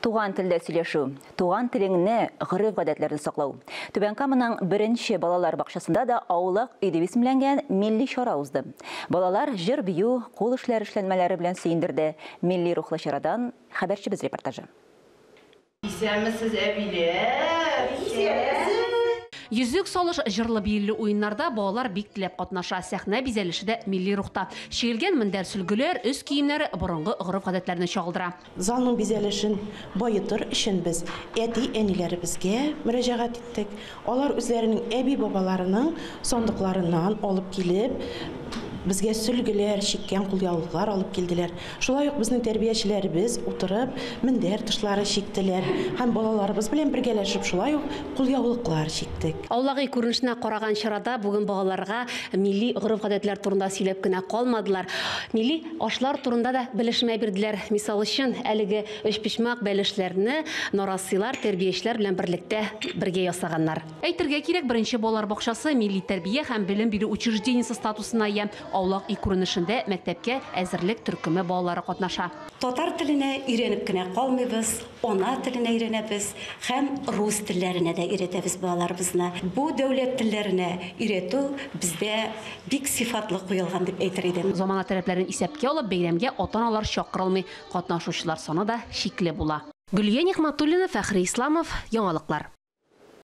Туган телдә сөйләшү, туган телеңне, гореф-гадәтләрне саклау. Түбән Каманың беренче балалар бакчасында да Аулак өй дип исемләнгән милли чара узды. Балалар җыр-бию, кул эшләре эшләнмәләре белән сөендерде. Милли рухлы чарадан хәбәрчебез репортажы. Исәнмесез, әбиләр! Исәнмесез! Йөзек салыш, җырлы-биюле уеннарда балалар бик теләп катнаша. Сәхнә бизәлеше дә милли рухта. Чигелгән мендәр-сөлгеләр, өс киемнәре борынгы гореф-гадәтләрне чагылдыра. Залның бизәлешен баетыр өчен без әти-әниләребезгә мөрәҗәгать иттек. Алар үзләренең әби-бабаларының сандыкларыннан алып килеп, безгә сөлгеләр, чиккән кулъяулыклар алып килделәр. Шулай ук безнең тәрбиячеләребез утырып, мендәр тышлары чиктеләр һәм балаларыбыз белән бергәләшеп шулай ук кулъяулыклар чиктек. Аулак өй күренешенә караган чарада бүген балаларга милли гореф-гадәтләр турында сөйләп кенә калмадылар. Милли ашлар турында да белешмә бирделәр. Мисал өчен, әлеге өчпочмак бәлешләрне нарасыйлар тәрбиячеләр белән берлектә бергә ясаганнар. Әйтергә кирәк, беренче балалар бакчасы милли тәрбия һәм белем бирү учреждениесе статусына ия. Аулак өй күренешендә мәктәпкә әзерлек төркеме балалары катнаша. Татар теленә өйрәнеп кенә калмыйбыз, ана теленә өйрәнәбез һәм рус телләренә дә өйрәтәбез балаларыбызны. Бу дәүләт телләренә өйрәтү бездә бик сыйфатлы куелган дип әйтер идем. Замана таләпләрен исәпкә алып, бәйрәмгә ата-аналар чакырылмый, катнашучылар саны да чикле була. Гөлия Нигъмәтуллина, Фәхри Исламов, Яңалыклар.